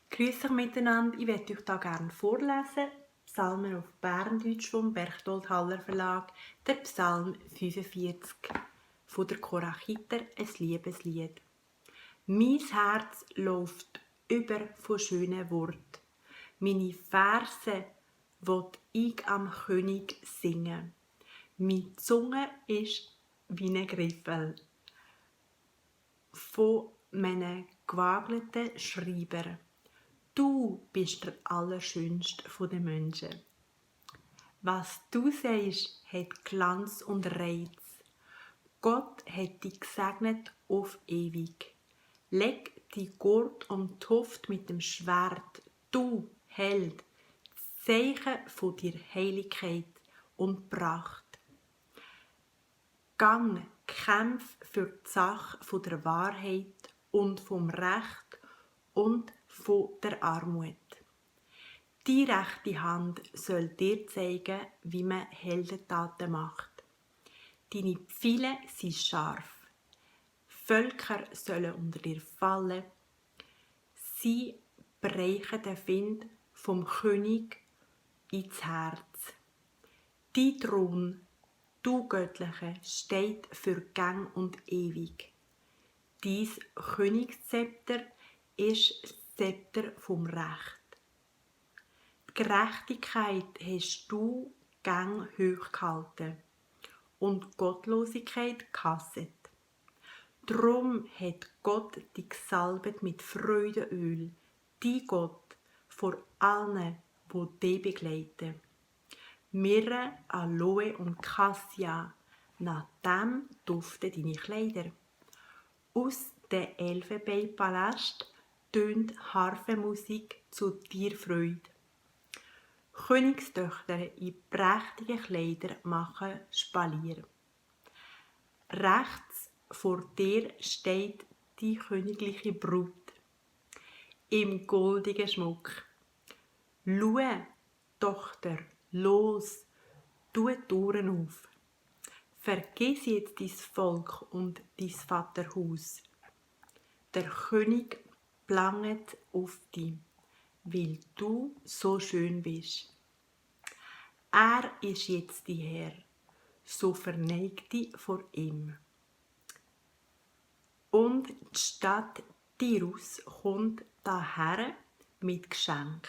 Grüß euch miteinander, ich möchte euch hier gerne vorlesen. Psalmen auf Berndeutsch vom Berchtold Haller Verlag, der Psalm 45 von der Korachiter, ein Liebeslied. Mein Herz läuft über von schönen Worten. Meine Verse will ich am König singen. Meine Zunge ist wie ein Griffel von meinen gewagelten Schreiber. Du bist der Allerschönste der Menschen. Was du sagst, hat Glanz und Reiz. Gott hat dich gesegnet auf ewig. Leg die Gurt um die Hüfte mit dem Schwert, du Held, Zeichen von dir Heiligkeit und Pracht. Gang, kämpf für die Sache von der Wahrheit und vom Recht und von der Armut. Die rechte Hand soll dir zeigen, wie man Heldentaten macht. Deine Pfeile sind scharf. Völker sollen unter dir fallen. Sie brechen den Wind vom König ins Herz. Dein Thron, du Göttliche, steht für Gang und ewig. Dies Königszepter ist das Zepter vom Recht. Die Gerechtigkeit hast du gang hoch gehalten und die Gottlosigkeit gehasset. Drum hat Gott dich gesalbt mit Freudenöl, die Gott, vor allen, wo dich begleiten. Myrrhe, Aloe und Cassia, nach dem duften deine Kleider. Aus dem Elfenbeinpalast tönt Harfenmusik zu dir Freude. Königstöchter in prächtigen Kleidern machen Spalier. Rechts vor dir steht die königliche Brut im goldigen Schmuck. Schau, Tochter, los, tu die Türen auf. Vergiss jetzt dein Volk und dein Vaterhaus. Der König planget auf dich, weil du so schön bist. Er ist jetzt die Herr, so verneig dich vor ihm. Und die Stadt Tirus kommt daher mit Geschenk.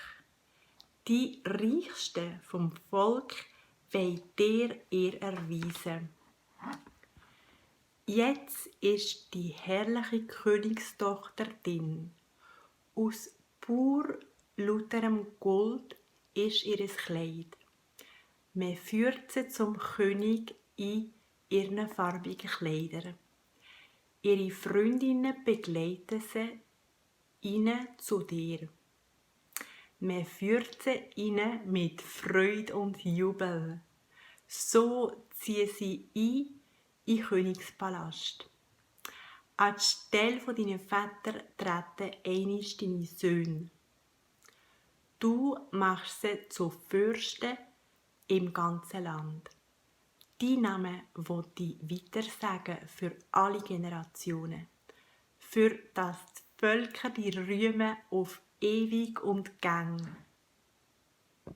Die Reichsten vom Volk wollen dir erweisen. Jetzt ist die herrliche Königstochter drin. Aus pur lauterem Gold ist ihr Kleid. Man führt sie zum König in ihren farbigen Kleidern. Ihre Freundinnen begleiten sie ihnen zu dir. Man führt sie ihnen mit Freude und Jubel. So ziehen sie ein in den Königspalast. An die Stelle deiner Väter treten einst deine Söhne. Du machst sie zu Fürsten im ganzen Land. Dein Name will ich weitersagen für alle Generationen, für dass die Völker dich rühmen auf ewig und gang.